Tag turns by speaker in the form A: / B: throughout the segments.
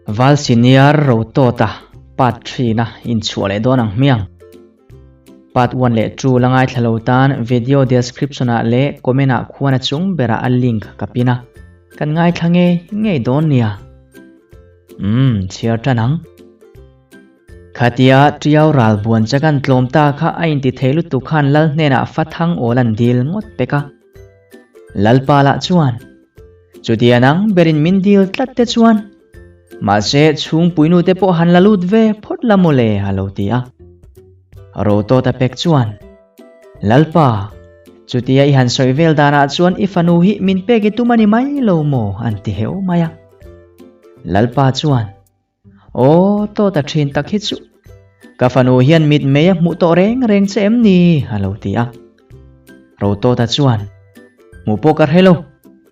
A: Val Senior Rotawta Part three na inchhuah leh dawn ang hmiang. Part one leh two la ngaithla lo tan video description ah leh comment ah khuan a chung berah a link ka pin a, kan ngaithla ngei ngei dawn nia. Umm chhiar tan ang. Khatia Tiau ral buan che kan tlawm ta kha a inti thei lutuk khan Lal hnenah Fathang awl an dil ngawt pek a. Lalpa lah chuan, Chutia nang berin min dil tlat te chuan, mahse chhungpuinu te pawh han la lut ve phawt la mawle a lo ti a. Rotawta pek chuan, Lalpa, chutia i han sawi vel danah chuan i fanu hi min pek i tum a ni mai lo maw an ti heu mai a. Lalpa chuan, Aw, tawt a thin tak hi chu. Ka fanu hian mit mei a hmuh tawh reng reng che em ni? a lo ti a. Rotawta chuan, Hmuh pawh ka hre lo,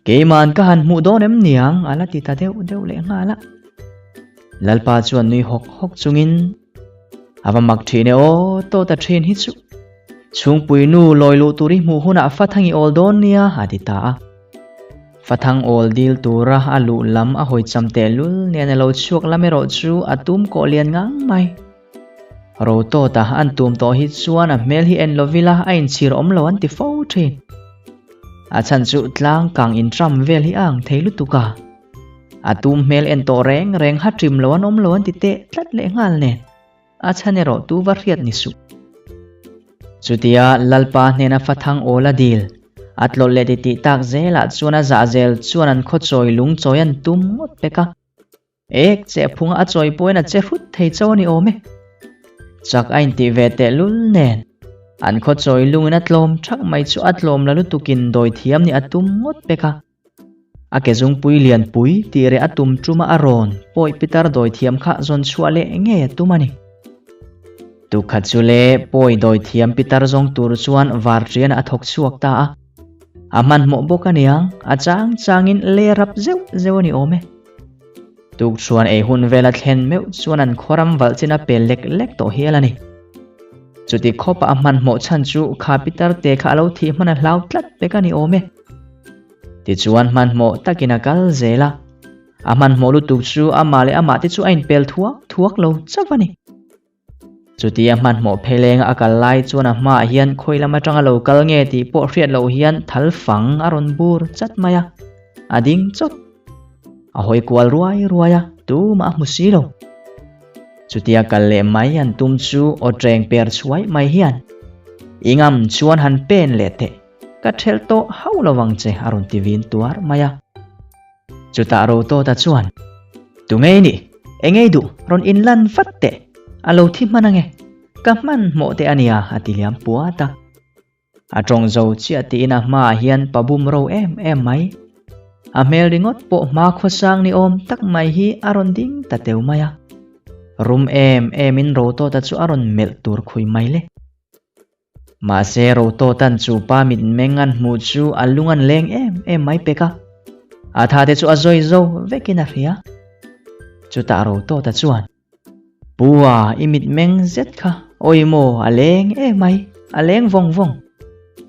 A: keima'n ka han hmuh dawn em niang? a la ti ta deuh deuh leh nghal a. Lalpa chuan nui hawk hawk chungin, A va mak thin e aw, tawt a thin hi chu. Chhungpui nu lawi luh tur i hmuh hunah Fathangi awl dawn nia, a ti ta a. Fathang awl dil tura a luh lam a hawi cham tehlul nen a lo chhuak lam erawh chu a tum kawh lian ngang mai. Rotawta an tum tawh hi chuan a hmel hi en lovila a inchhir awm lo an ti fo thin. A chhan chu tlang kang intram vel hi a ang thei lutuk a. A tum hmel en tawh reng reng ha trim lo an awm lo an ti teh tlat leh nghal nen. A chhan erawh tu va hriat ni suh. Chutia Lalpa hnena Fathang awl a dil, a tlawlh leh titih tak zelah chuan a zah zel chuan an khaw chawi lung chawi an tum ngawt pek a. Ek che phunga a chawi pawhin a che hrut thei cho a ni awm e. Chak a intih ve tehlul nen, an khaw chawi lungin a tlawm thak mai chu a tlawm la lutukin dawi thiam nih a tum ngawt pek a. A ke zungpui lianpui tih reh a tum tuma a rawn pawi pitar dawi thiam kha zawn chhuah leh ngei a tum a ni. Tukhat chu le pawi dawi thiam pitar zawng tur chuan varṭian a thawk chhuak ta a. A hmanhmawh bawk a niang, a chang changin le rap zeuh zeuh a ni awm e. Tukṭhuan ei hun vela thlen meuh chuan an khawram valh chin a pel lek lek tawh hial a ni. Chuti khawpa a hmanhmawh chhan chu kha pitar te kha a lo thih hman a hlau tlat pek a ni awm e. Tichuan hmanhmawh takin a kal zel a, a hmanhmawh lutuk chu amah leh amah te chu a inpel thuak thuak lo chauh a ni. Chutia hmanhmawh phelenga a kal lai chuan a hmaah hian khawi lam atanga lo kal nge tih pawh hriat loh hian thal fang a rawn bur chat mai a, a ding chawt. A hawi kual ruai ruai a, tumah a hmu si lo. Chutia kal leh mai an tum chu aw ṭeng per chhuai mai hian, I ngam chuan han pen leh teh. Ka ṭhelh tawh hauh lo vang che a rawn ti vin tuar mai a. Chutah Rotawta chuan, Tu ngei nih? Engei duh? Rawn inlan vat teh. A lo thi hman ange. Ka hmanhmawh teh a nia a ti liam puat a. A ṭawng zo chiah tiin a hmaah hian pa bum ro em em mai. A hmel ringawt pawh hma khawsang ni awm tak mai hi a rawn ding ta teu mai a. Rum em emin Rotawta chu a rawn melh tur khui mai le. Mahse Rotawtan chu pa mitmeng an hmuh chu a lung an leng em em mai pek a, a tha te chu a zawi zo vekin a hria. Chutah Rotawta chuan, Pua, i mitmeng zet kha awi maw a leng em mai, a leng vawng vawng.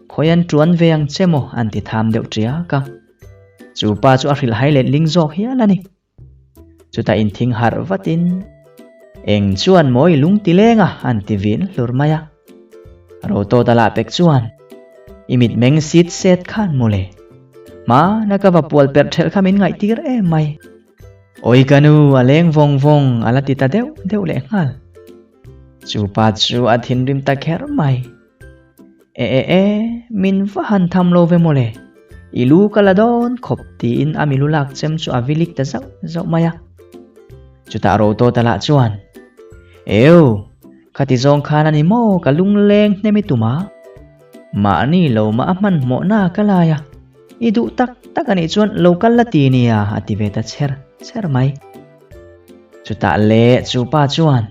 A: Khawi an tuan ve ang che maw an ti tham deuh tiak a. Chu pa chu a hrilh hai let ling zawk hial a ni. Chutah inthing harh vatin, Eng chuan mawi lung ti leng a, an ti vin hlur mai a. Rotawta lah pek chuan, I mitmeng sit set khan mawle. Hmana ka va pual perh ṭhelh kha min ngaihtir em mai. Awi ka nu, a leng vawng vawng, a la ti ta deuh deuh leh nghal. Chu pa chu a thinrim ta kher mai. E e e, min va han tham lo ve mawle. I lu ka la dawn khawp tiin a milu lak chem chu a vilik ta zauh zauh mai a. Chutah Rotawta lah chuan, Eu, khati zawng khan a ni maw ka lungleng hnem i tum a? Mahni lo mah a hmanhmawhna ka lai a, i duh tak tak a nih chuan lo kal la ti nia a ti ve ta chher chher mai. Chutah le chu pa chuan,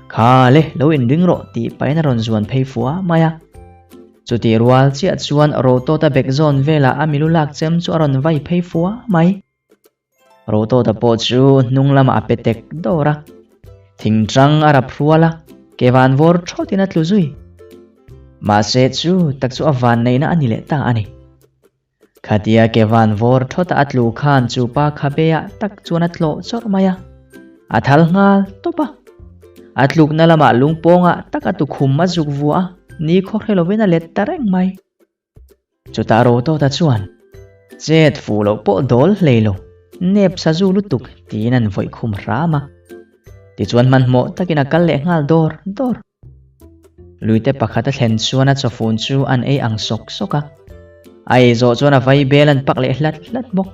A: Kha le, lo inring rawh tih pahin a rawn zuan phei fua mai a. Chutih rual chiah chuan Rotawta bek zawn velah a milu lak chem chu a rawn vai phei fua mai. Rotawta pawh chu hnung lamah a pe tek dawr a. Thingtang a rap hrual a, ke van vawr thawtin a tlu zui. Mahse chu tak chu a vanneihna a ni leh ta a ni. Khatia ke van vawr thawta a tlu khan chu pa khabeah tak chuan a tlawh chawrh mai a. A thal nghal tawp a. A tlukna lamah lungpawngah tak a tukhum a zuk vuah a, ni khaw hre lovin a let ta reng mai. Chutah Rotawta chuan, Chet fuh loh pawh dawl hlei lo, nep sazu lutuk tiin an vawih khum hram a. Tichuan hmanhmawh takin a kal leh nghal dawr dawr. Luite pakhat a thlen chuan a chawfun chu an ei ang sawk sawk a. A ei zawh chuan a vaibel an pak leh hlat hlat bawk.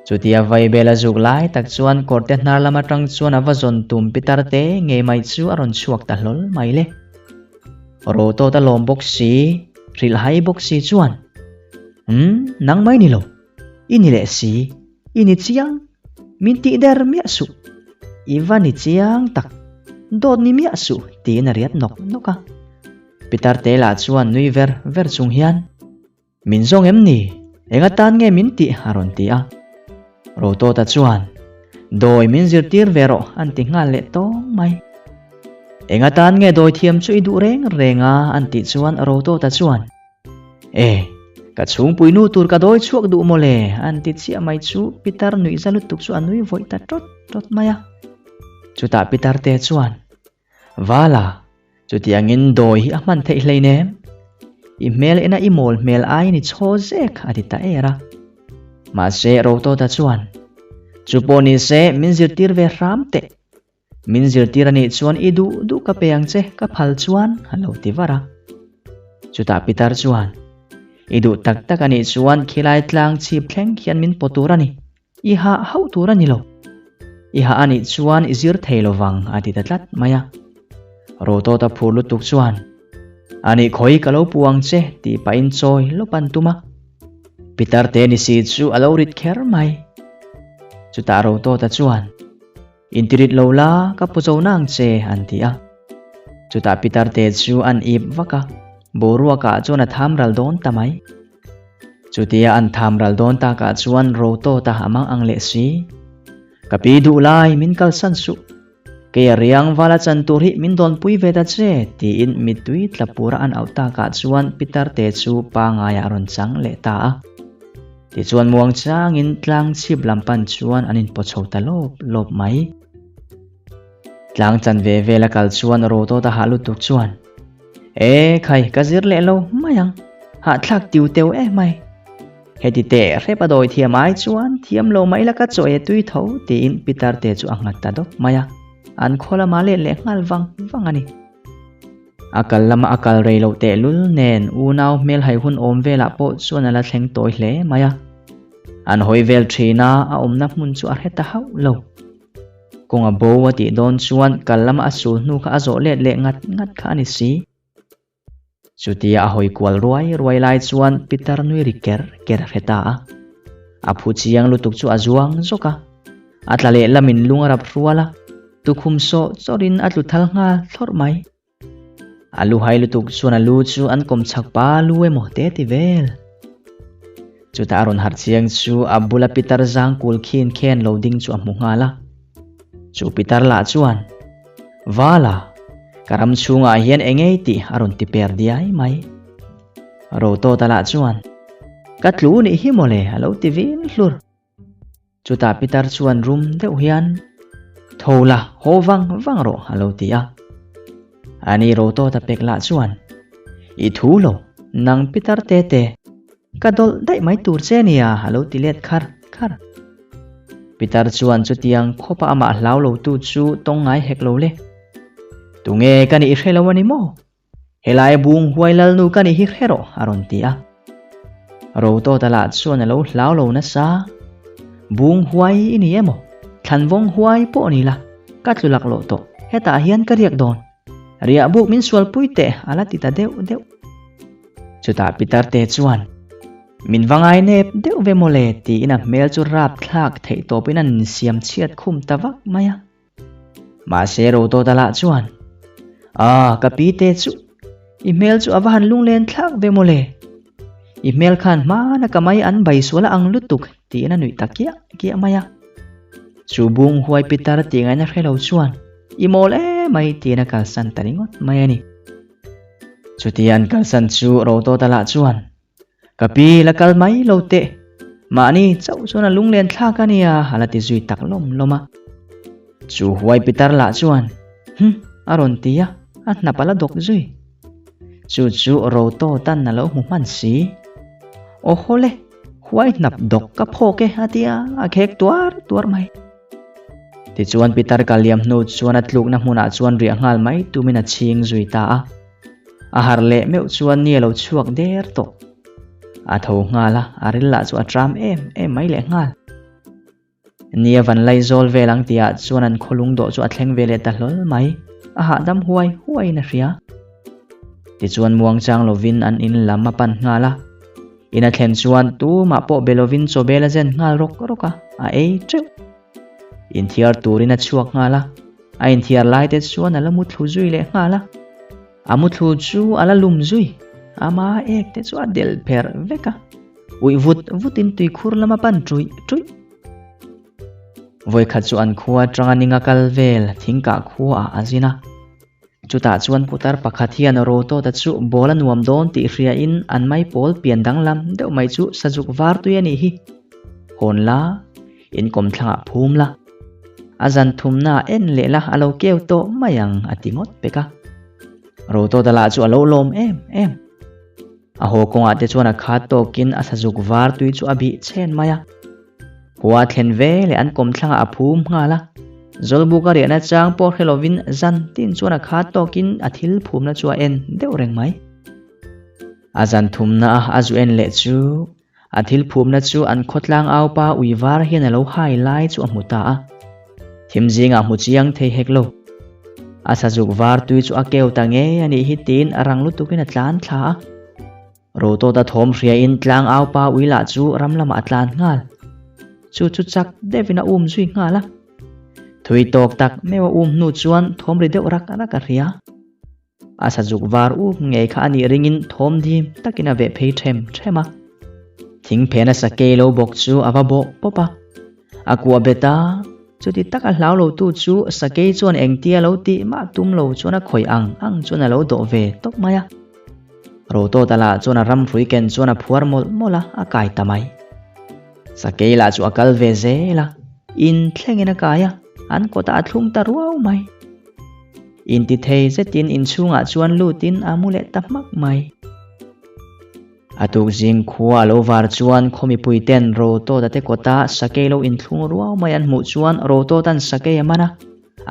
A: Chutia vaibel a zuk lai tak chuan kawrte hnar lam atang chuan a va zawn tum pitar te ngei mai chu a rawn chhuak ta hlawl mai le. Rawtawt a lawm bawk si, hrilhhai bawk si chuan, Umm, nang mai ni lo, i ni leh si, I ni chiang, min tih der miah suh. I va ni chiang tak, dawt ni miah suh tiin a riat nawk nawk a. Pitar te lah chuan nui ver ver chung hian, Min zawng em ni? Eng atan nge min tih? a rawn ti a. Rotawta chuan, Dawi min zirtir ve rawh an ti nghal leh tawng mai. Eng atan nge dawi thiam chu i duh reng reng a? an tih chuan Rotawta chuan, E, ka chhungpui nu tur ka dawi chhuak duh maw le? an ti chiah mai chu Pitar nuih za lutuk chu a nui vawih ta tawt tawt mai a. Chutah Pitar te chuan, Vala, chutiangin dawi hi a hman theih hleinem. I hmel ena i mawl hmel aiin i chhaw zek a ti ta er a. Mahse Rotawta chuan, Chu pawh ni se min zirtir ve hram teh. Min zirtir a nih chuan i duh duh ka pe ang che, ka phal chuan a lo ti var a. Chutah Pitar chuan, I duh tak tak a nih chuan khilai tlang chhip thleng hian min paw tur a ni, i hah hauh tur a ni lo. I hah a nih chuan i zir thei lo vang a ti ta tlat mai a. Rotawta phur lutuk chuan, A nih khawi ka lo pu ang che tih pahin chawi lawp an tum a. Pitar te ni si chu a lo rit kher mai. Chutah Rotawta chuan, Intirit lo la, ka pu cho nang che, an ti a. Chutah Pitar te chu an ip vak a, boruakah chuan a tham ral dawn ta mai. Chutia an tham ral dawn takah chuan Rotawta a mang ang leh si. Ka pi duh lai, min kalsan suh. Kei a riang vala chan tur hi min dawnpui ve ta che, tiin mittui tla pura an auh takah chuan Pitar te chu pangaiah a rawn chang leh ta a. Tichuan muang changin tlang chhip lam pan chuan an inpaw chho ta lawp lawp mai. Tlang chan ve vel a kal chuan Rotawt a hah lutuk chuan, E khai, ka zir leh lo mai ang, hahthlak tiu teu e mai. Heti teh hrep a dawi thiam ai chuan thiam lo mai la ka chaw e tui tho tiin Pitar te chu a nghat ta dawp mai a, an khaw lamah let leh nghal vang vang a ni. A kal lama a kal rei loh tehlul nen unau hmelhai hun awm velah pawh chuan a la thleng tawi hle mai a. An hawi vel thin a, a awmna hmun chu a hre ta hauh lo. Kawng a bo a tih dawn chuan kal lama a sul hnu kha a zawh let leh ngat ngat kha a ni si. Chutia a hawi kual ruai ruai lai chuan Pitar nui ri ker ker a hre ta a. A phu chiang lutuk chu a zuang zawk a. A tla leh lamin lung a rap hrual a, tukhum sawh chawrhin a tlu thal nghal thlawrh mai. A lu hai lutuk chuan a lu chu an kawm chhak pa lu emaw te ti vel. Chutah a rawn harh chiang chu a bula pitar zang kul khin khen lo ding chu a hmu nghal a. Chu pitar lah chuan, Vala, ka ram chhungah hian engei tih a rawn ti per diai mai. Rotawta lah chuan, Ka tlu nih hi mawle a lo ti vin hlur. Chutah Pitar chuan rum deuh hian, Tho la, haw vang vang rawh, a lo ti a. Ani Rotawta pek lah chuan, I thu lo, nang Pitar te te, ka dawlh daih mai tur che nia, a lo ti let khar khar. Pitar chuan chutiang khawpa amah hlau lotu chu tawng ngai hek lo le. Tunge ka nih hre lo a ni maw? Helai bung huai lalnu ka ni hi hre rawh, a rawn ti a. Rotawta lah chuan a lo hlau lo nasa. Bung huai i ni emaw, thlanvawng huai pawh ni la, ka tlu lak loh tawh, hetah hian ka riak dawn. Riah buk min sualpui teh, a la ti ta deuh deuh. Chutah Pitarte chuan, Min va ngai nep deuh ve mawle, tiin a hmel chu rapthlak theih tawpin an insiam chhiat khum ta vak mai a. Mahse Rotawta lah chuan, Ah, ka pi te chu, i hmel chu a va han lunglen thlak ve mawle. I hmel khan hmana ka mai an bai sual a ang lutuk tiin a nuih ta kiah kiah mai a. Chu bung huai pitar tih ngaihna hre lo chuan, I mawl emai tiin a kalsan ta ringawt mai a ni. Chutia an kalsan chu Rotawta lah chuan, Ka pi la kal mai lo teh. Mahni chauh chuan a lunglen thlak a nia, a la ti zui tak lawm lawm a. Chu huai pitar lah chuan, Hm, a rawn ti a, a hnap a la dawk zui. Chu chu Rotawta'n a lo hmu hman si. Aw hawle, huai hnap dawk ka phawk e, a ti a, a khek tuar tuar mai. Tichuan pitar ka liam hnu chuan a tlukna hmunah chuan riah nghal mai tumin a chhing zui ta a. A harh leh meuh chuan ni a lo chhuak der tawh. A tho nghal a, a ril lah chu a tram em em mai leh nghal. Ni a van lai zawl vel ang tihah chuan an khawlung dawh chu a thleng ve leh ta hlawl mai. A hahdam huai huaiin a hria. Tichuan muangchang lovin an in lam a pan nghal a. In a thlen chuan tumah pawh be lovin chawbel a zen nghal rawk rawk a, a ei teuh. Inthiar turin a chhuak nghal a, a inthiar lai te chuan a la muthlu zui leh nghal a. A muthlu chu a la lum zui, ama ek te chu a del pherh vek a, uih vut vutin tuikhur lam a pan ṭuih ṭuih. Vawikhat chu an khua atanga ninga kal vel thingkah khuaah a zin a. Chutah chuan putar pakhat hian Rotawta chu ball a nuam dawn tih hriain an maipawl pian danglam deuh mai chu sazuk var tui a nih hi. Hawn la, inkawm thlangah phum la. A zan thumnaah en leh la a lo keu tawh mai ang a ti ngawt pek a. Rotawta lah chu a lo lawm em em. A haw kawngah te chuan a khat tawkin a sazuk var tui chu a bih chhen mai a. Khua thlen ve leh an kawmthlangah a phum nghal a, Zawlbuk a riahna chang pawh hre lovin zan tin chuan a khat tawkin a thil phumna chu a en deuh reng mai. A zan thumna a a zu en leh chu a thil phumna chu an khawtlang aupa ui var hian a lo hai lai chu a hmu ta a. Thim zingah hmu chiang thei hek lo. A sazuk var tui chu a keu ta ngei a nih hi tiin a rang lutukin a tlan thla a. Rotawta thawm hriain tlang aupa ui lah chu ram lamah a tlan nghal. Chu chu chak deuhin a um zui nghal a. Thui tawk tak meuh a um hnu chuan thawm ri deuh rak rak a hria. A sazuk var um ngei kha a nih ringin thawm dim takin a veh phei them them a. Thing phena sakei lo bawk chu a va bawh pawp a. A kuah bet a, chuti taka hlau lo tu chu sakei chuan engtia lo tih mah tum lo chuan a khawih ang ang chuan a lo dawh ve tawp mai a. Rotawta lah chuan a ramhrui ken chuan a phuar mawlh mawlh a, a kai ta mai. Sakei lah chu a kal ve zel a, in thlengin a kai a, an kawtah a thlung ta ruau mai. Intithei zetin inchhungah chuan lutin a mu leh ta hmak mai. A tukzing khua a lo var chuan khaw mipui ten Rotawta te kawta sakei lo inthlung ruau mai an hmuh chuan Rotawta'n sakei a man a,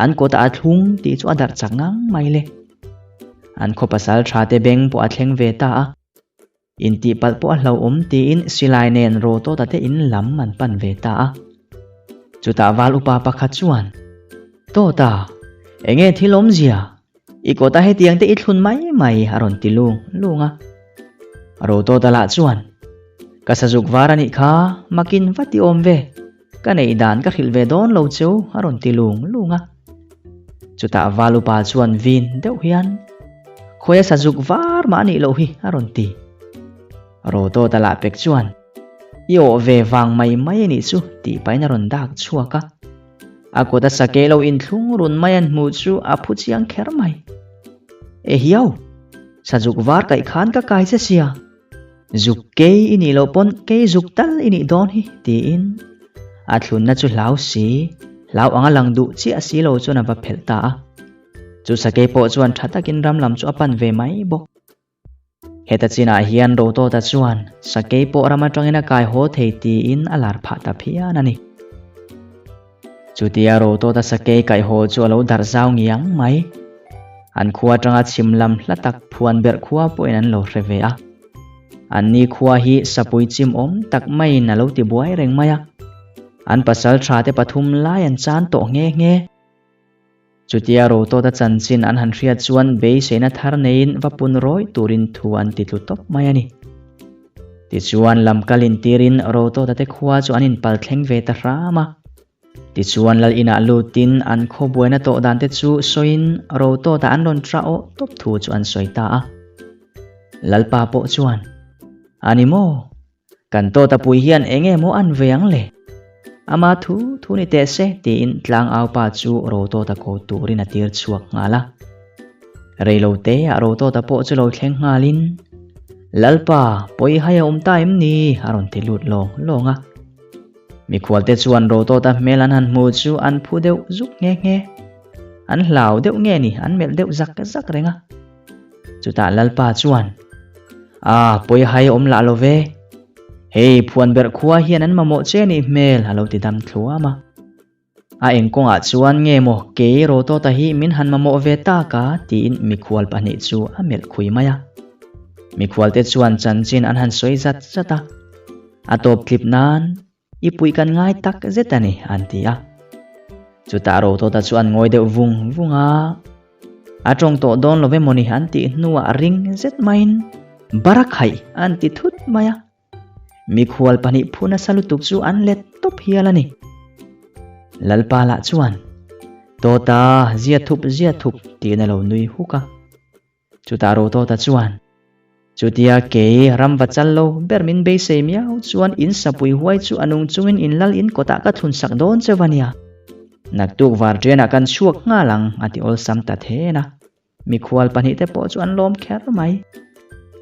A: an kawtah a thlung tih chu a darh chak ngang mai le. An khaw pasal tha te beng pawh a thleng ve ta a, intihpalh pawh a hlauhawm tiin silai nen Rotawta te in lam an pan ve ta a. Chutah val upa pakhat chuan, Tawta, enge thil awmzia? I kawta hetiang te i thlun mai mai a rawn ti lung lung a. Rotawta lah chuan, Ka sazuk var a nih kha, makin va ti awm ve, ka neih dan ka hrilh ve dawn lo cheu a rawn ti lung lung a. Chutah Valupa chuan vin deuh hian, Khawi a sazuk var mah a nih loh hi a rawn ti. Rotawta lah pek chuan, I awh ve vang mai mai a nih chu tih pahin a rawn dak chhuak a. A kut a sakei lo inthlung run mai an hmuh chu a phu chiang kher mai. E hiau! Sazuk var kaih khan ka kai che sia. Zuk kei i nih loh pawn kei zuk tal i nih dawn hi tiin a thlunna chu hlau si, hlau anga lang duh chiah si lo chuan a va phelh ta a. Chu sakei pawh chuan tha takin ram lam chu a pan ve mai bawk. Heta chinah hian Rotawta chuan sakei pawh ram atangin a kai haw thei tiin a lar phah ta phian a ni. Chutia Rotawta sakei kaih haw chu a lo darh zau ngiang mai. An khua atanga chhim lam hla tak phuan berh khua pawhin an lo hre ve a. Anni khua hi sapui chim awm tak maiin a lo ti buai reng mai a. An pasal tha te pathum lai an chan tawh nghe nghe. Chutia Rotawta chanchin an han hriat chuan beiseina thar neiin va pun rawih turin thu an ti tlu tawp mai a ni. Tichuan lam kal intirin Rotawta te khua chu an inpal thleng ve ta hram a. Tichuan lal inah lutin an khaw buaina tawh dan te chu sawiin Rotawta an rawn tra awh tawp thu chu an sawi ta a. Lalpa pawh chuan, A ni maw? Kan tawta pui hian eng emaw an ve ang le? Ama thu thu ni teh se tiin tlangaupa chu Rotawta ko turin a tir chhuak nghal a. Reilote ah Rotawta pawh chu lo thleng nghalin, Lalpa, pawi hai a awm ta em ni? a rawn ti lut lawng lawng a. Mikhualte chuan Rotawta hmel an han hmu chu an phu deuh zuk nghe nghe. An hlau deuh nge ni an melh deuh zak zak reng a. Chutah Lalpa chuan, A, pawi hai awm lah lo ve. Hei, phuan berh khua hian an mamawh che nih hmel a lo ti dam thluam a. A eng kawngah chuan nge maw kei Rotawta hi min han mamawh ve tak a tiin mikhual pahnih chu a melh khui mai a. Mikhualte chuan chanchin an han sawi zat zat a. A tawp tlip nan i puih kan ngai tak zet a ni an ti a. Chutah Rotawta chu an ngawi deuh vung vung a. A tawng tawh dawn lo emaw ni an tih hnuah ring zet maiin Barakhaih an ti thut mai a. Mikhual pahnih phu nasa lutuk chu an let tawp hial a ni. Lalpa lah chuan, Tawta, zia thup zia thup, tiin a lo nui huk a. Chutah Rotawta chuan, Chutia kei ramva chal lo ber min beisei miau chuan in sapui huai chu a nung chungin in lal in kawtah ka thlun sak dawn che va nia. Naktuk varṭianah kan chhuak nghal ang, a ti awlsam ta then a. Mikhual pahnihte pawh chu an lawm kher mai.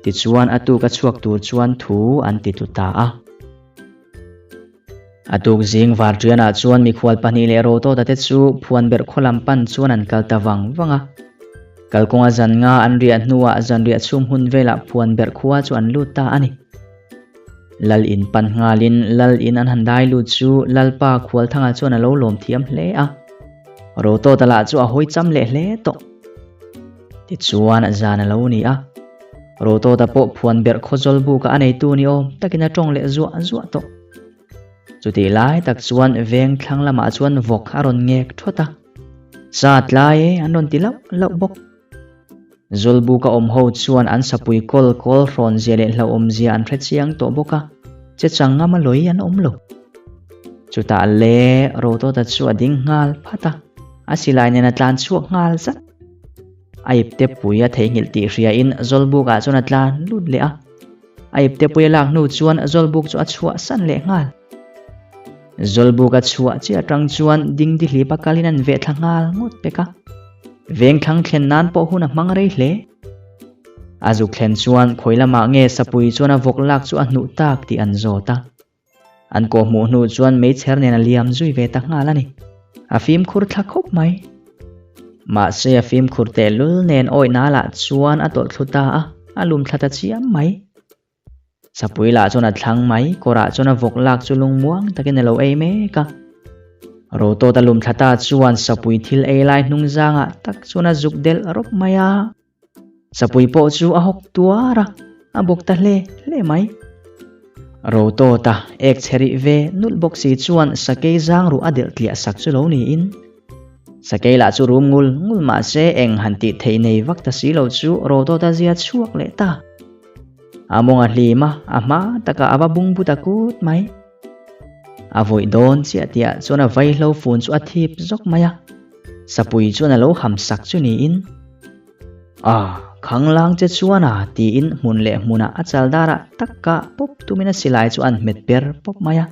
A: Tichuan a tuk a chhuak tur chuan thu an ti tlu ta a. A tuk zing varṭianah chuan mikhual pahnih leh Rotawta te chu phuanberh khaw lam pan chuan an kal ta vang vang a. Kalkawnga zan nga an riah hnuah zanriah chhum hun velah phuanberh khua chu an lut ta a ni. Lal in pan nghalin Lal in an han dai lut chu Lalpa Khualthanga chuan a lo lawm thiam hle a. Rotawta lah chu a hawi cham leh hle tawh. Tichuan zan a lo ni a, Rotawta pawh phuan berh khawzawl bukah a neitu ni awm takin a tawng leh zuah zuah tawh. Chutih lai tak chuan veng thlang lamah chuan vawk a rawn ngek thawt a, Sa tlai e an rawn ti lauh lauh bawk. Zawlbuka awm ho chuan an sapui kawl kawl hrawn zia leh hlauhawm zia an hre chiang tawh bawk a, che chang ngam a lawi an awm lo. Chutah le Rotawta chu a ding nghal phat a, a silai nen a tlan chhuak nghal zat. A ipte pui a theihnghilh tih hriain Zawlbukah chuan a tlan lut leh a. A ipte pui a lak hnu chuan Zawlbuk chu a chhuah san leh nghal. Zawlbuk a chhuah chiah atang chuan dingdihlipa kalin an veh thla nghal ngawt pek a. Vengthlang thlen nan pawh hun a hmang rei hle. A zuk thlen chuan khawi lamah nge sapui chuan a vawk lak chu a hnuh tak tih an zawt a. An kawh hmuh hnu chuan meichher nen a liam zui ve ta nghal a ni. A fimkhur thla khawp mai. Mahse a fimkhur tehlul nen awihna lah chuan a tawlh thlu ta a, a lum thla ta chiam mai. Sapui lah chuan a thlang mai, kawrah chuan a vawk lak chu lungmuang takin a lo ei mek a. Rotawt a lum thla ta chuan sapui thil ei lai hnung zangah tak chuan a zuk delh rawp mai a. Sapui pawh chu a hawk tuar a, a bawk ta hle hle mai. Rotawta ek chhe rih ve nulh bawk si chuan sakei zang ruh a delh tliah sak chu lo niin. Sakei lah chu rum ngul ngul mahse eng han tih theih nei vak ta si lo chu Rotawta zia chhuak leh ta. A mawng a hlim a, a hma takah a va bung bu ta kut mai. A vawih dawn chiah tihah chuan a vaihlo fun chu a thip zawk mai a, sapui chuan a lo ham sak chu niin, A, khanglang che chuan a tiin hmun leh hmunah a chal darah takah pawp tumin a silai chu an hmet per pawp mai a.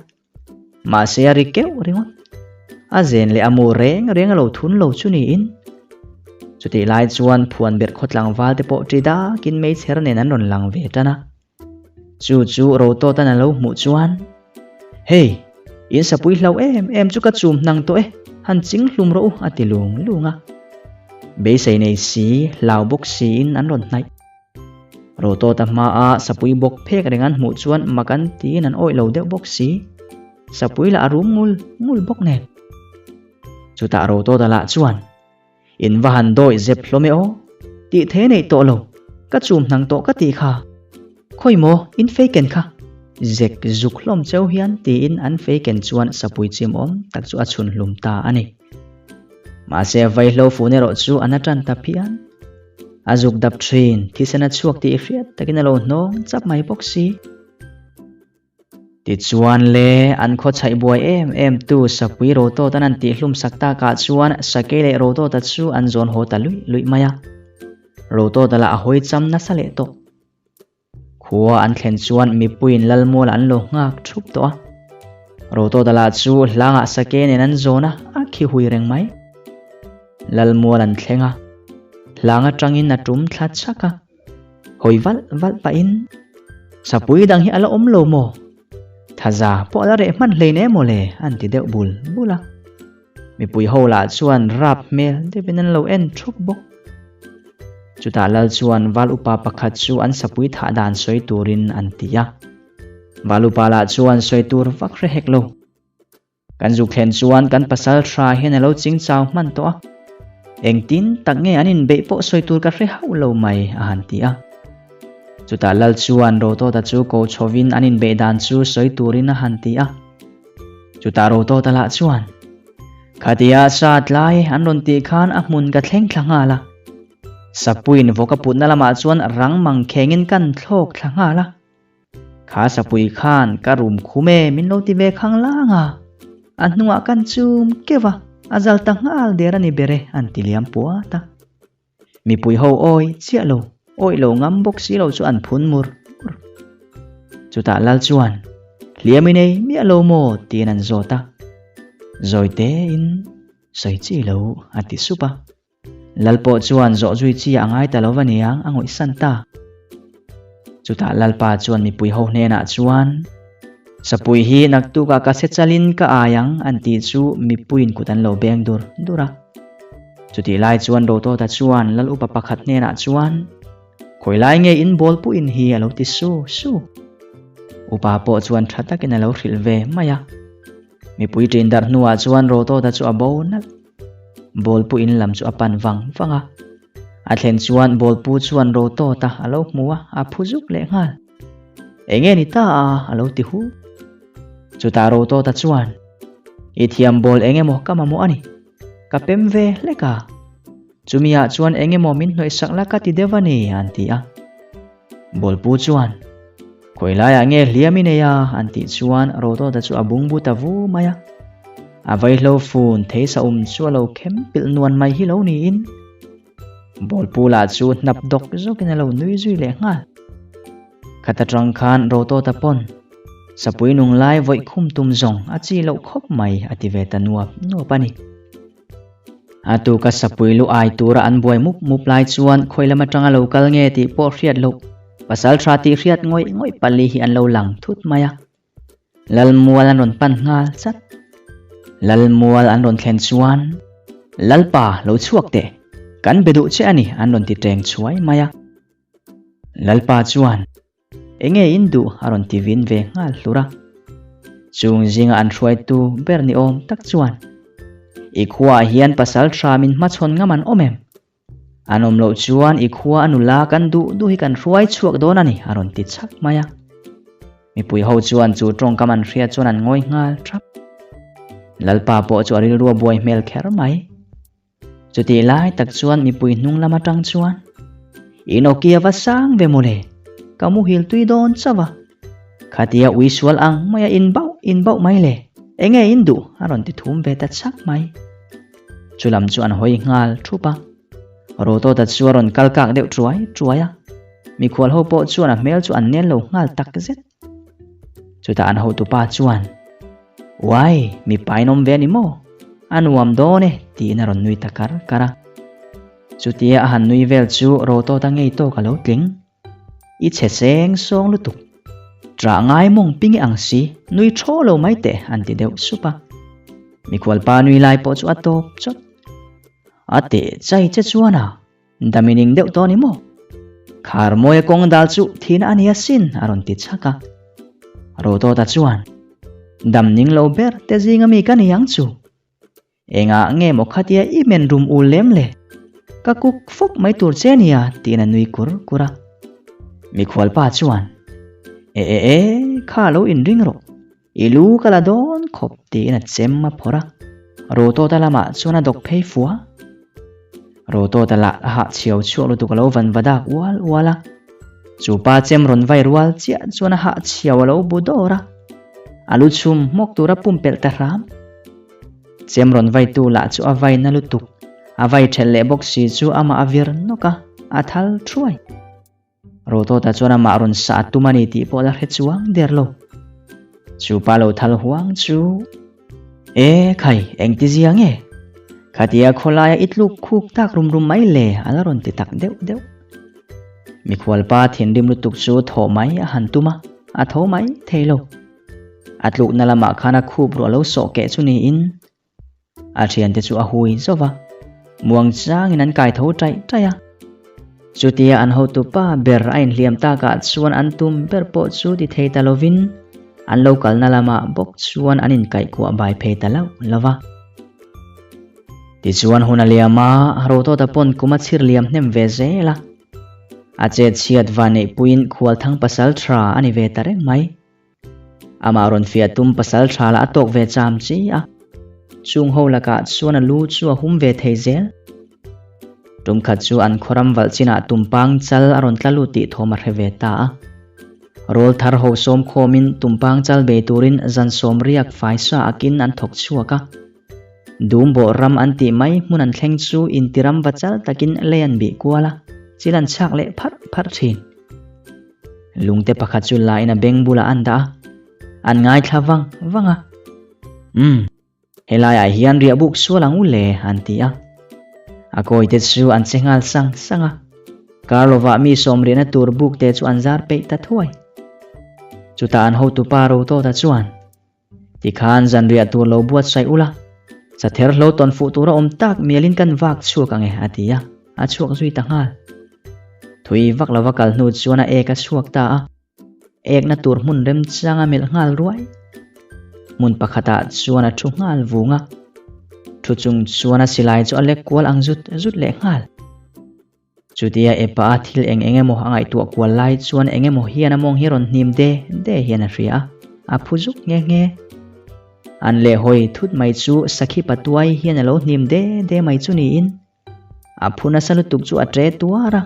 A: Mahse a ri keuh ringawt. A zen leh a mu reng reng a lo thun lo chu niin. Chutih lai chuan phuan berh khaw tlangval te pawh ṭi dakin meichher nen an rawn lang ve tan a. Chu chu Rotawtan a lo hmuh chuan, Hei, in sapui hlau em em chu ka chum hnang tawh e, han ching hlum rawh u a ti lung lung a. Beisei nei si, hlau bawk siin an rawn hnaih. Rotawta hmaa sapui bawk phek reng an hmuh chuan mak an tiin an awih lo deuh bawk si. Sapui lah a rum ngul ngul bawk nen. Chutah Rotawta lah chuan, In va han dawih zep hlawm e aw, tih the neih tawh lo, ka chum hnang tawh ka tih kha. Khawi maw, in fei ken kha. Zek zuk hlawm cheu hian tiin an fei ken chuan sapui chim awm tak chu a chhun hlum ta a ni. Mahse vaihlo fun erawh chu a na tan ta phian. A zuk dap thin, thisen a chhuak tih hriat takin a lo hnawng chap mai bawk si. Tichuan le, an khaw chhaih buai em em tu Sapui Rotawt an an tihhlum sak takah chuan Sakei leh Rotawta chu an zawn haw ta luih luih mai a. Rotawta lah a hawi cham nasa leh tawh. Khua an thlen chuan mipuiin Lalmuala an lo nghak thup tawh a. Rotawta lah chu hlangah Sakei nen an zawn a, a khi hui reng mai. Lalmual an thleng a, hlang atangin a tum thla chhak a. Hawi valh valh pahin, Sapui dang hi a la awm lo maw? Thaza pawh a la reh hman hlein em aw le an ti deuh bul bul a. Mipui ho lah chuan rap hmel deuhin an lo en thup bawk. Chutah lal chuan val upa pakhat chu an sapui thah dan sawi turin an ti a. Val upa lah chuan sawi tur vak hre hek lo. Kan zuk thlen chuan kan pasal tha hian a lo ching chau hman tawh a. Engtin tak nge an inbeih pawh sawi tur ka hre hauh lo mai a han ti a. Chutah lal chuan Rotawta chu ko chhovin an inbeih dan chu sawi turin a han ti a. Chutah Rotawta lah chuan, Khatia sa tlai an rawn tih khan a hmun ka thleng thla nghal a. Sapuiin vawk a putna lamah chuan rang mang khengin kan thlawk thla nghal a. Kha sapui khan ka rum khum e min lo ti ve khang lang a, a hnungah kan chum keuh a, a zal ta nghal der a ni ber e an ti liam puat a. Mipui ho awi chiah lo, awih lo ngam bawk si lo chu an phun mur mur. Chutah lal chuan, Hliam i nei miah lo maw? tiin an zawt a. Zawi tein sawi chi lo a ti sup a. Lal pawh chuan zawh zui chi a ngai ta lo va niang a ngawihsan ta. Chutah Lalpa chuan mipui ho hnenah chuan, Sapui hi naktukah ka se chalin ka ai ang an tih chu mipuiin kut an lo beng dur dur a. Chutih lai chuan Rotawta chuan Lal upa pakhat hnenah chuan, Khawi lai nge in bawl puhin hi a lo ti su su. Upa pawh chuan tha takin a lo hrilh ve mai a. Mipui ṭin darh hnuah chuan Rotawta chu a bo nalh. Bawlpu in lam chu a pan vang vang a. A thlen chuan bawlpu chuan Rotawta a lo hmu a, a phu zuk leh nghal. Eng nge ni ta a? a lo ti hu. Chutah Rotawta chuan, I thiam bawl eng emaw ka mamawh a ni. Ka pem ve hlek a. Chumiah chuan eng emaw min hnawihsak la ka ti deuh a ni, an ti a. Bawlpu chuan, Khawi laiah nge hliam i nei a? an tih chuan Rotawta chu a bungbu ta vu mai a. A vaihlo fun thei sa um chu a lo khem pilh nuan mai hi lo niin Bawlpu lah chu hnap dawk zawkin a lo nui zui leh nghal. Khat atang khan Rotawta pawn sapui nung lai vawih khum tum zawng a chi loh khawp mai a ti ve ta nuap nuap a ni. A tuka sapui lu ai tura an buai mup mup lai chuan khawi lam atanga lo kal nge tih pawh hriat loh pasal tha tih hriat ngawih ngawih pali hi an lo lang thut mai a. Lalmual an rawn pan nghal chat. Lalmual an rawn thlen chuan Lalpa lo chhuak teh, kan be duh che a ni an rawn ti teng chhuai mai a. Lalpa chuan Enge in duh a rawn ti vin ve nghal hlur a. Chung zinga an hruaitu ber ni awm tak chuan, I khuaah hian pasal tha min hmachhawn ngam an awm em? An awm loh chuan i khua a nula kan duh duh hi kan hruai chhuak dawn a ni a rawn ti chhak mai a. Mipui ho chuan chu tawngkam an hriat chuan an ngawi nghal thap. Lalpa pawh chu a rilru a buai hmel kher mai. Chutih lai tak chuan mipui hnung lam atang chuan, Inoki a va sang ve mawle, ka muhil tui dawn chauh a. Khatia ui sual ang mai a in bauh in bauh mai le, enge in duh a rawn ti thum ve ta chak mai. Chu lam chu an hawi nghal thup a. Rotawta chu a rawn kal kak deuh chuai chuai a. Mikhual ho pawh chuan a hmel chu an nel lo nghal tak zet. Chutah an hotupa chuan, Uai, mipa in awm ve a ni maw? A nuam dawn e, tiin a rawn nui ta kar kar a. Chutia a han nui vel chu Rotawta ngei tawk a lo tling. I chhe seng sawng lutuk. Ṭah ngai mawng ping i ang si, nui thaw lo mai teh, an ti deuh sup a. Mikhualpa nui lai pawh chu a tawp chawt. A teh chai che chuan a. Damining deuh tawh a ni maw? Kharmawia kawng dal chu thihna a ni asin a rawn ti chhak a. Rotawta chuan, Damning lo ber te zinga mi ka ni ang chu. Engah nge maw khatia i men rum ul lem le? Ka kuk fawk mai tur che nia tiin a nui kur kur a. Mikhualpa chuan, E e e, kha lo inring rawh. I lu ka la dawn khawp tiin a chem a phawrh a, Rotawta lamah chuan a dawk phei fua. Rotawta lah a hah chhiau chhuak lutuk a lo van va dak ual ual a. Chu pa chem rawn vai rual chiah chuan a hah chhiau a lo bu dawr a, a lu chhum hmawk tur a pumpelh ta hram. Chem rawn vaitu lah chu a vai na lutuk, a vai ṭhelh leh bawk si chu amah a vir nawk a, a thal thuai. Rotawta chuan amah rawn sa a tum a ni tih pawh la hre chuang der lo. Chu pa lo thal huang chu, E khai, engti zia nge? Khatia khawlaia i tluk khuk tak rum rum mai le a la rawn ti tak deuh deuh. Mikhualpa thinrim lutuk chu thawh mai a han tum a, a tho mai thei lo. A tlukna lamah khan a khup ruah lo sawh keh chu niin a thiante chu a hui zauh va, muang changin an kai tho taih taih a. Chutia an hotupa ber a inhliam takah chuan an tum ber pawh chu ti thei ta lovin an lo kalna lamah bawk chuan an inkaihkuah bai phei ta lauh lauh va. Tichuan hun a liam a, Rotawta pawn kum a chhir liam hnem ve zel a. A chet chhiat vanneihpuiin Khualthang pasal tha a ni ve ta reng mai. Amah rawn fiah tum pasal tha lah a tawk ve cham chi a. Chung ho lakah chuan a lu chu a hum ve thei zel. Tum khat chu an khawram valh chinah tumpang chal a rawn tla lut tih thawm a hre ve ta a. Rawl thar ho sawm khawmin tumpang chal bei turin zan sawm riak fai sa akin an thawk chhuak a. Dum bawh ram an tih mai hmun an thleng chu intiram va chal takin lei an bih kual a, chil an chhak leh pharh pharh thin. Lungte pakhat chu la in a beng bulah an dah a, an ngaithla vang vang a. Umm, helaiah hian riah buk sual ang u le, an ti a. A kawite chu an che nghal sang sang a. Kar lovah mi sawmriahna tur buk te chu an zar peih ta thuai. Chutah an hotupa Rotawta chuan, Tikhan zanriah tur lo buatsaih ula, sather hlo tawn fuh tura awm tak mialin kan vak chhuak ang e, a ti a, a chhuak zui ta nghal. Thui vak lova kal hnu chuan a ek a chhuak ta a, ekna tur hmun remchang a melh nghal ruai. Hmun pakhatah chuan a thu nghal vung a, thu chung chuan a silai chu a lek kual ang zut zut leh nghal. Chutia epa a thil eng eng emaw a ngaihtuah kual lai chuan eng emaw hian a mawng hi rawn hnim de de hian a hria a, a phu zuk nghe nghe. An leh hawi thut mai chu sakhi patuai hian a lo hnim de de mai chu niin a phu nasa lutuk chu a ṭe tuar a,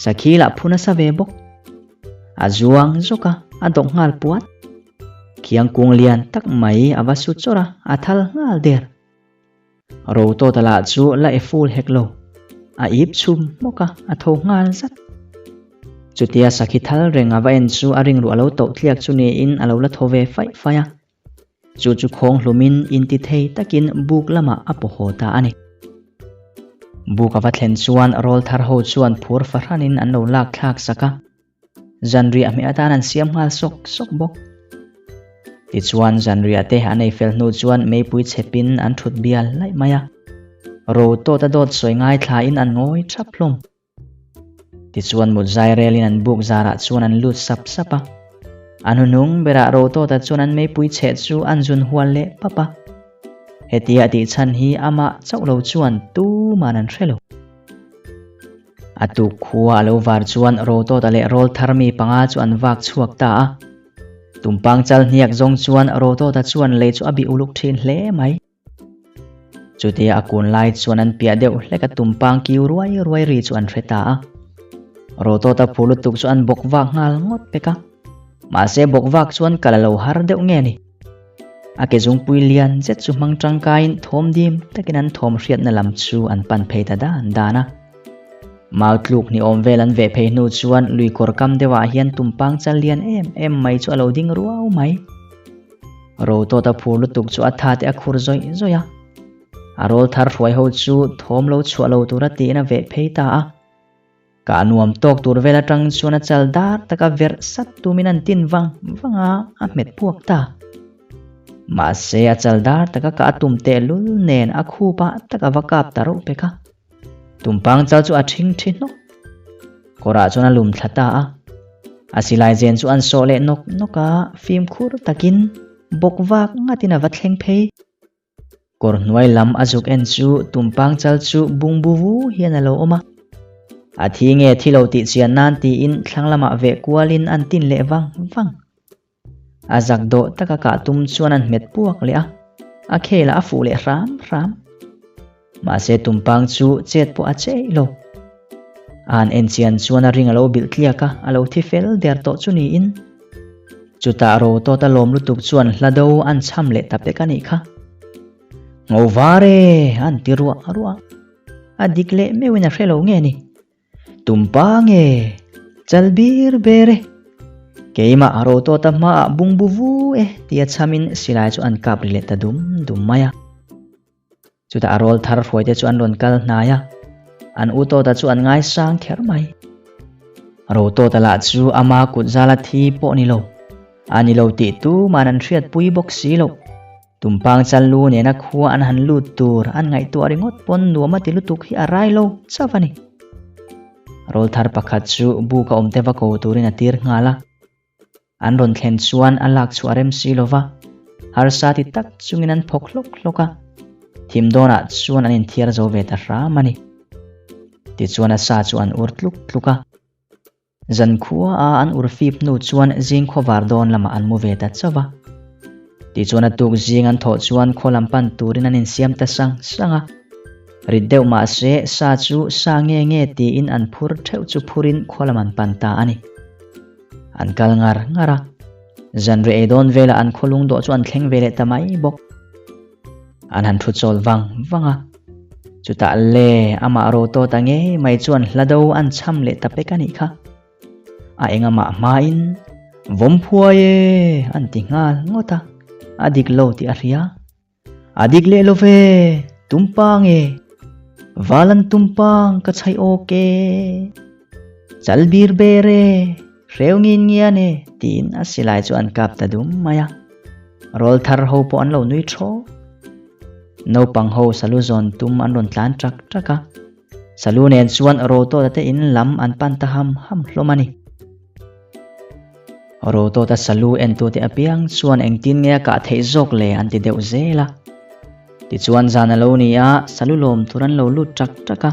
A: sakhi lah phu nasa ve bawk. A zuang zawk a, a dawk nghal puat. Khiang kung lian tak mai a va su chawrh a, a thal nghal der. Rotawta lah chu la e ful hek lo. A ip chhum hmawk a, a tho nghal zat. Chutia sakhi thal reng a va en chu a ringruah a lo toh tliak chu niin a lo la tho ve faih faih a. Chu chu khawng hlumin inti thei takin buk lamah a paw haw ta a ni. Buk a va thlen chuan rawlthar ho chuan phur fahranin an lo lak thlak sak a. Zanriah hmeh atan an siam nghal sawk sawk bawk. Tichuan zanriah te an ei fel hnu chuan meipui chhepin an thut bial laih mai a. Ro tawt a dawt sawi ngaithlain an ngawi thap hlawm. Tichuan mut zai relin an buk zarah chuan an lut sap sap a. A hnuhnung berah ro tawta chuan an meipui chheh chu an zun hual leh pap a. Hetia a tih chhan hi amah chauh lo chuan tuman an hre lo. A tuk khua a lo var chuan Rotawta leh Rawlthar mi panga chu an vak chhuak ta a. Tumpang chal hniak zawng chuan Rotawta chuan lei chu a bih uluk thin hle mai. Chutia a kun lai chuan an piah deuh hlek a tumpang kiu ruai ruai ri chu an hre ta a. Rotawta phu lutuk chu an bawk vak nghal ngawt pek a. Mahse bawk vak chuan kal a lo har deuh nge ni. A ke zungpui lian zet chu hmang tangkaiin thawm dim takin an thawm hriatna lam chu an pan phei ta dan dan a. Mau tluk ni awm vel an veh phei hnu chuan lui kawr kam deuhah hian tumpang chal lian em em mai chu a lo ding ruau mai. Rotawt a phur lutuk chu a tha te a khur zawih zawih a. A rawl thar hruai ho chu thawm lo chhuah lo tura tiin a veh phei ta a. Ka nuam tawk tur vel atang chuan a chal dar taka verh sat tumin an tin vang vang a, a hmet puak ta. Mahse a chal dar taka ka a tum tehlul nen a khup ah tak a va kap ta reuh pek a. Tumpang chal chu a thing thi hnawk. Kawrah chuan a lum thla ta a. A silai zen chu an sawh leh nawk nawk a, fimkhur takin bawk vak ngatin a va thleng phei. Kawr hnuai lam a zuk en chu tumpang chal chu bungbu vu hian a lo awm a. A thi nge thi lo tih chian nan tiin thlang lamah veh kualin an tin leh vang vang. A zak dawh taka kah tum chuan an hmet puak leh a, a khelah a fuh leh hram hram. Mahse tumpang chu chet pawh a cheih lo. A han en chian chuan a ring a lo bilh tliak a, a lo thi fel der tawh chu niin. Chutah ro tawt a lawm lutuk chuan hla do an chham leh ta pek a nih kha. Ngo var e, an ti ruah ruah. A dik leh meuhin a hre lo nge ni. Tumpa nge? Chal bir ber e. Keimah a ro tawt a hmaah bungbu vu e tia chhamin silai chu an kap ri leh ta dum dum mai a. Chutah a rawl thar hruaite chu an rawn kal hnai a, an u Tawta chu an ngaisang kher mai. Ro Tawta lah chu ama kut zala thi pawh ni lo. A ni lo tih tuman an hriatpui bawk si loh. Tumpang chal lu nena khua an han lut tur an ngaihtuah ringawt pawn nuam a ti lutuk hi a rai lo chauh a ni. Rawlthar pakhat chu buka awmte va ko turin a tir nghal a. An rawn thlen chuan a lak chhuah rem si lo va, harsa ti tak chungin an phawk hlawk hlawk a. Thim dawnah chuan an inthiar zo ve ta hram a ni. Tichuan a sa chu an ur tluk tluk a. Zankhua a an ur fip hnu chuan zing khawvar dawn lamah an mu ve ta chauh va. Tichuan a tuk zing an thawh chuan khaw lam pan turin an insiam ta sang sang a. Rit deuh mah se sa chu sa nge nge tiin an phur theuh chu phurin khaw lam an pan ta a ni. An kal ngar ngar a, zanriah ei dawn velah an khaw lungdawh chu an thleng ve leh ta mai bawk. An han thu chawl vang vang a, chutah le amah ro tawt a ngei mai chuan hla do an cham leh ta pek a nih kha. A engamah hmain vawm phuai e an ti nghal ngawt a, a dik lo tih a hria. A dik leh lo ve, tumpang e, Valan tumpang ka chhai awk e, Chalbir ber e, hreu ngin ngian e, tiin a silai chu an kap ta dum mai a. Rawl thar ho pawh an lo nui thaw. Naupang ho salu zawn tum an rawn tlan ṭak ṭak a. Salu nen chuan Rotawta te in lam an pan ta ham ham hlawm a ni. Rotawta salu entute apiang chuan engtin nge a kah theih zawk le an ti deuh zel a. Tichuan zan a lo ni a, salu lawm tur an lo lut ṭak ṭak a.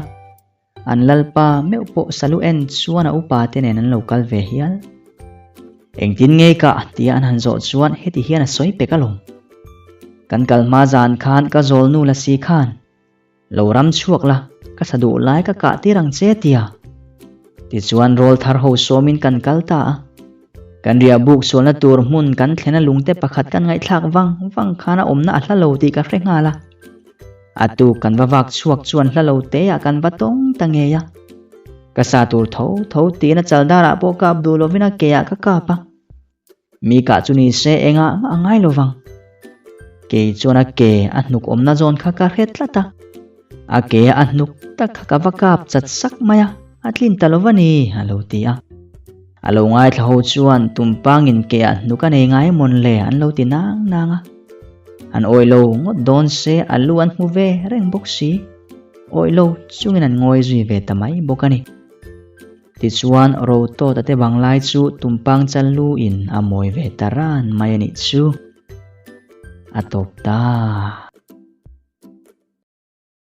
A: An lalpa meuh pawh salu en chuan a upa te nen an lo kal ve hial. Engtin nge kah tia an han zawh chuan heti hian a sawi pek alawm. Kan kal hma zan khan ka zawlnu la si khan Lo ram chhuak la, ka sa duh lai ka kah tir ang che tia. Tichuan rawl thar ho sawmin kan kal ta a. Kan riah buk sualna tur hmun kan thlena lungte pakhat kan ngaihthlak vang vang khan a awmna a hla lo tih ka hre nghal a. A tuk kan va vak chhuak chuan hla lo teah kan va tawng ta ngei a. Ka sa tur tho tho tiin a chaldarah pawh kap duh lovin a keah ka kap a. Mi kah chu ni se engah mah a ngai lo vang. Kei chuan a ke a hnuk awmna zawn kha ka hre tlat a. A ke a hnuk tak kha ka va kap chat sak mai a, a tlin ta lo va ni, a lo ti a. A lo ngaithla ho chuan tumpangin ke a hnuk a nei ngai mawn le an lo ti nang nang a. An awih lo ngawt dawn se a lu an hmu ve reng bawk si. Awih lo chungin an ngawi zui ve ta mai bawk a ni. Tichuan Rotawta te banglai chu tumpang chal lu in a mawi ve ta ran mai a nih chu. A tawp ta.